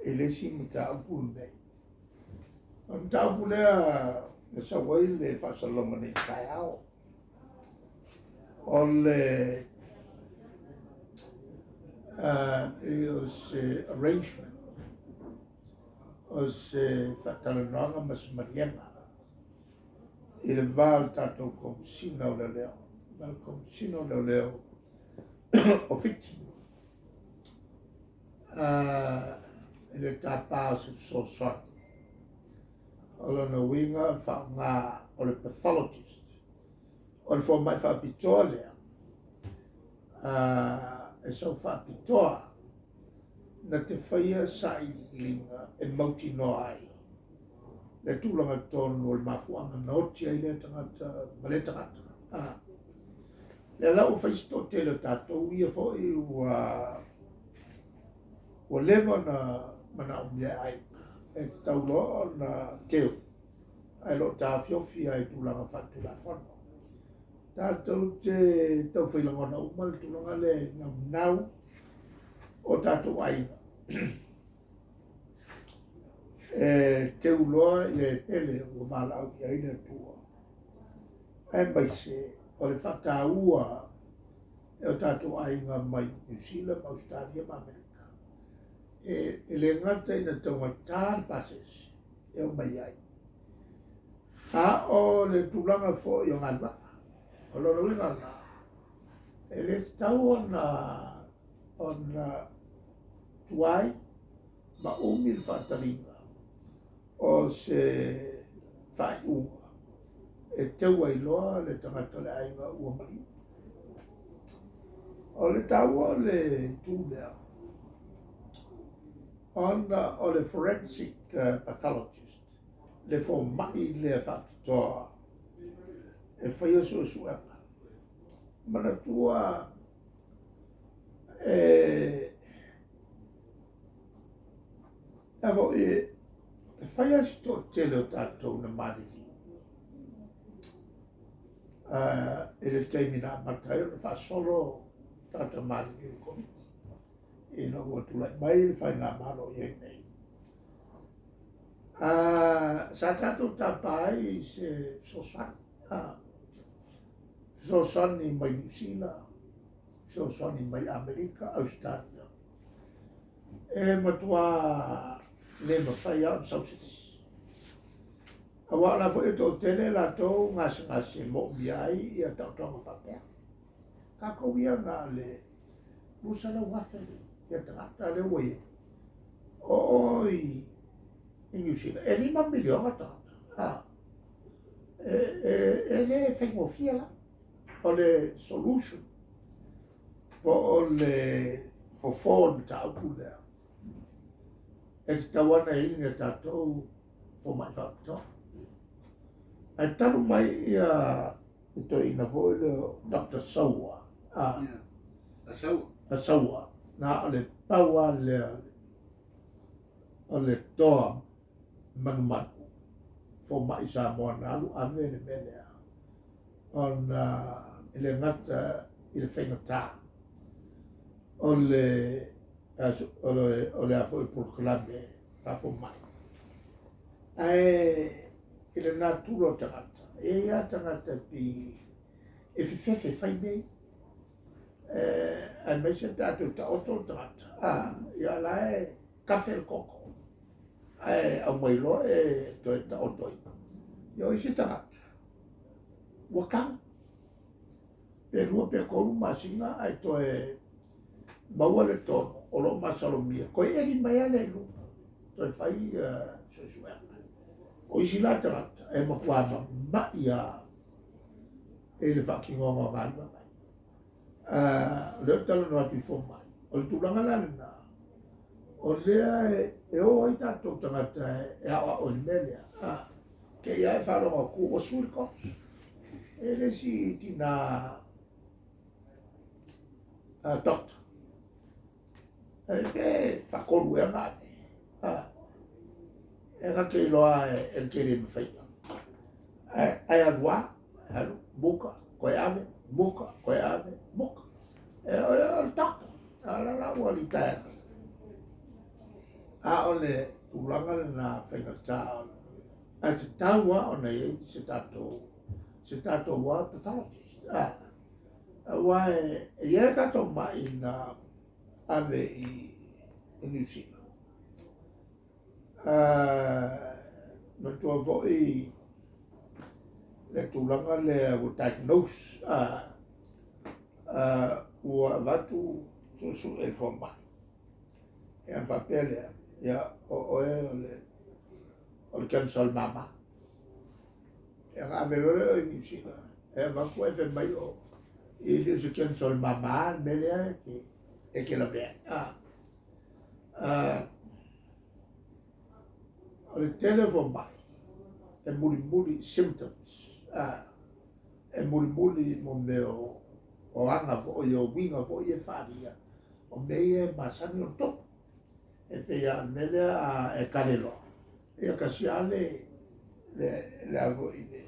i le isi mataupu lenei. O le mataupu lea na sau ai le faasalalauga nei i le taeao, o le pei o se arrangement, o se faatalanoaga ma se maliega i le va o le tatou Komesina o Leoleo ma le Komesina o Leoleo o Fiti i le tapa o se fesoasoani. O lona uiga o le faaaoga o le pathologist, o le fomai faapitoa lea e sau faapitoa na te faia sailiiliga e mautinoa ai le tulaga tonu o le mafuaaga na oti ai lea tagata ma lea tagata. Lea la ua fai si toatele o tatou ia foi ua leva ona manaomia e aiga e tatau loa ona teu ae o lo o taofiofi lava i tulaga faaletulafono. Tatou te taufai lagona uma le tulaga lea i naunau o tatou aiga e teu loa ia e pele ua valaau i ai le Atua, aemaise o le faataua e o tatou aiga mai Niu Sila ma Ausetalia ma Amerika. E le gata ina taugata le pasese e omai ai, a o le tulaga foi o galuega. O lona uiga la, e le tatau ona tuai ma umi le faataliga o se faaiuga e teu ai loa le tagata o le aiga ua maliu. O le taua o le itu lea, ona o le forensic pathologist, le fomai lea faapitoa e faia suesuega. Manatua e foi e fai lava si toatele o tatou na maliliu i le taimi na amata ai ona faasolo tagata maliliu i le Koviti, ina ua tulai mai le faigamalo i ai nei. Sa tatou tapa ai i se fesoasoani, fesoasoani mai Niu Sila, fesoasoani mai Amerika, Ausetalia. E matua le mafai lava ona sau se isi. Aua o la foi e toatele latou gasegase e moomia ai ia taotoga faapea. Tatou ia na o le 200,000 ia tagata lea ua i ai. O i Niu Sila, e 5 miliona tagata. E le faigofie la. O le solution, po o le fofo o le mataupu lea, e tatau ona i ai ni tatou fomai faapitoa. Ae talu mai ia le toeaina foi lea o Dr. Saua. Asaua. Asaua. Na o le pau lava lea o le toa manumanu fomai Samoa na alu ave le mea lea ona e le gata i le faigata o le a foi polokalame faafomai. Ae i le natura o tagata, e i ai lava tagata pei e fefefe fai mea ia. Aemaise tatou taoto le tagata, ia la e kafe le koko, ae aumai loa e toe taoto ai. Ia o isi tagata, ua tau, pe 2 pe 3 masina ae toe maua le tonu o lo o masalomia, toe eli mai lava lea i luga, toe fai suesuega. O isi la tagata e matua mamai lava i le faatinoga o galuega. O lea ou te talanoa atu i fomai, o le tulaga la lena, o lea e o ai tatou tagata e aoao i le mea lea. Te i lava e faalogo atu ua sui le course. E le isi tina doctor, e pe faatolu ea na ave. E na te iloa e te le mafaia. Ae alu lava, alu, muka, koe ave, muka, koe ave, muka. E o le doctor, a la la ua litaea nei. A o le tulaga lena faigata ae tatau lava ona i ai se tatou lava pathologist, aua e i ai tatou mai na ave i Niu Sila. Manatua foi le tulaga lea ua diagnose, ua avatu suesue e le fomai, ia ona faapea lea, ia o oe o le cancer o le mama. Ia ona ave loa lea i Niu Sila e avatu ae fai mai o e le o se cancer o le mama le mea lea e te lavea ai. O le tele o fomai e mulimuli symptoms, e mulimuli mo mea o aga foi o uiga foi e faaalia o mea ia e masani ona tupu. E pei lava o le mea lea e kale loa, ia tasi lava le a foi le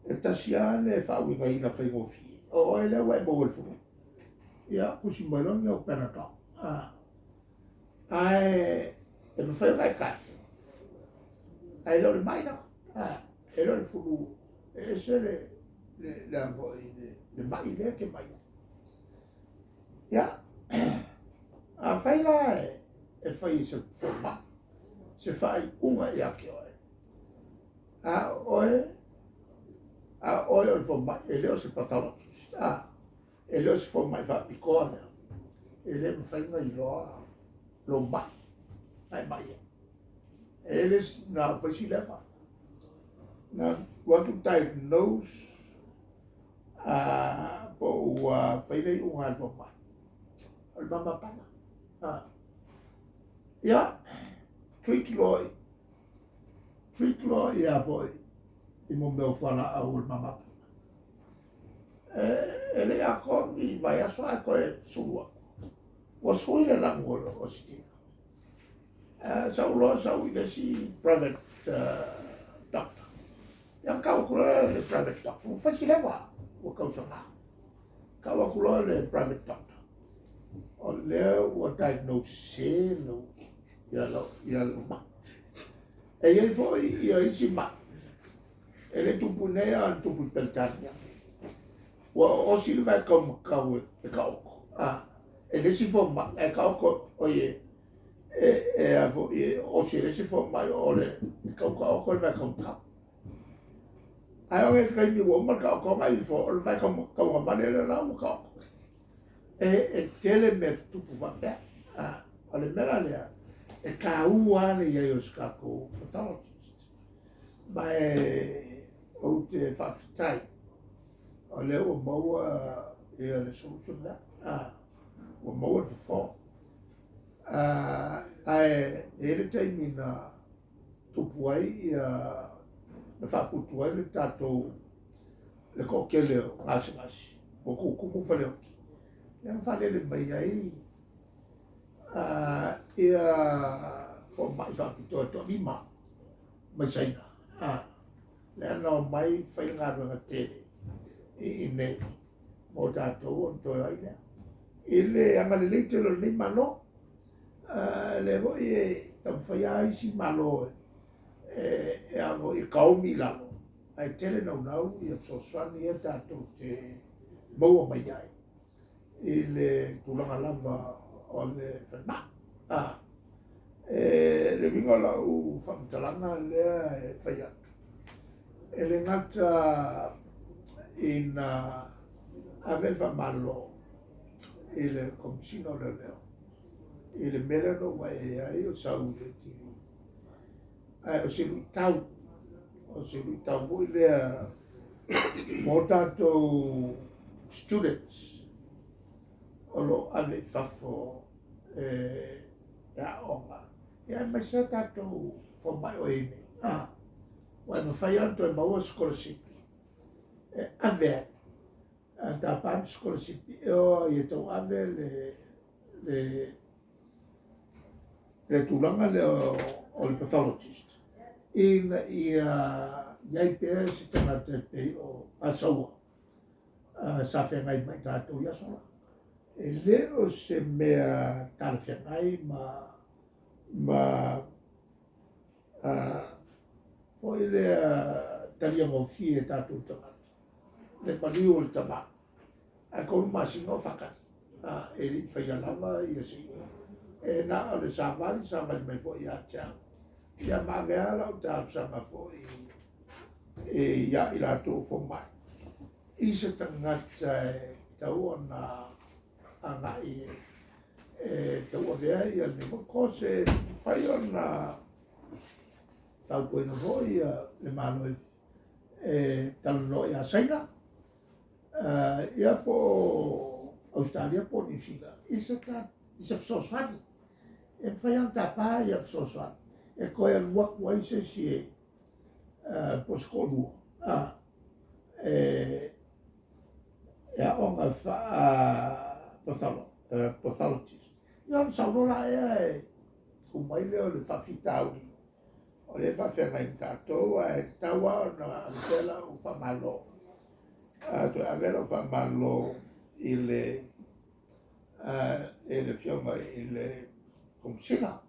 e tasi lava le faauigaina faigofie, o oe lea ua e maua i le flu, ia tusi mai loa ni au Panadol. Ae e mafai ona e kale ae le o le mai lena, e le o le flu, e ese le a foi le mai lea e te mai ai. Ia, afai la e fai e se fomai se faaiuga ia te oe, a oe o le fomai e le o se pathologist, e le o se fomai faapitoa lea, e le mafai ona iloa lou mai na e mai ai. E le na ou faisi leva na alu atu diagnose po ua fai le iuga a le fomai o le mama pala. Ia, treat loa ia foi i mo mea o fualaau o le mama pala. E le atoa ni vaiaso ae toe sulu atu ua sui le lanu o si tina. Sau loa sau i le isi private doctor. Ia tau atu loa le private doctor, ua faisi leva ua tausaga. Tau atu loa le private doctor, o lea ua diagnose sese lau ia lau mai. E i ai foi ia isi mai e le tupu nei a na tupu i Peretania. Ua oosi le vaekaumatau e taoto e le isi fomai ae taoto oi e a foi e oosi e le isi fomai o le tau taoto le vaekaumatau. Ae o le taimi ua uma le taotoga ifo o le vaekauga le la ua taoto. E tele mea tutupu faapea. O le mea la lea e taua le i ai o se tatou pathologist. Ma e ou te faafetai o lea ua maua ia le solution lea. Ua maua le fofo. Ae e i ai le taimi na tupu ai ia na faaputu ai le tatou le toatele o gasegase ua tutumu faleoti. Lea na faalele mai ai ia fomai faapitoa e toalima mai Saina. Lea na omai fai le galuega tele i inei mo tatou ona toe ai lea. I le agalelei tele o lenei Malo, lea foi e taumafai lava isi Malo e a foi e kaomi i lalo, ae tele naunau ia fesoasoani ia tatou te maua mai ai i le tulaga lava o le falemai. E le uiga o lau faamatalaga lea e fai atu, e le gata ina ave le faamalo i le Komesina o Leoleo i le mea lea na ou vaai ai o sau i le TV, ae o se luitau foi lea mo tatou students o lo o ave i fafo e aoga, ia aemaise a tatou fomai o i nei. Ua e mafai ona toe maua sikolasipi e ave ai tapa ni sikolasipi e o ai e tauave le tulaga lea o le pathologist ina ia i ai pea se tagata e pei o Asaua sa feagai ma i tatou i aso la. E le o se mea talafeagai ma Ma foi lea taliagofie e tatou tagata le maliu o le tama, ae 3 masina o faatali, e lei faia lava ia se iuga. E na o le savali savali mai foi ia te au, ia ma avea lau talosaga foi ia i latou fomai i se tagata e tau ona agai e tauavea ia lenei course, e mafai ona fautuaina foi ia le Malo e talanoa ia Saina, ia po o Ausetalia po o Niu Sila i se fesoasoani e mafai ona tapa ia fesoasoani e toe alu atu ai se isi e po o se toalua e aoga faa-pathologist, ia ona sau loa lea e uma ai lea o le faafitauli o lea e faafeagai ma tatou. Ae tatau lava ona ave pea lau faamalo, toe ave lau faamalo i le Afioga i le Komesina.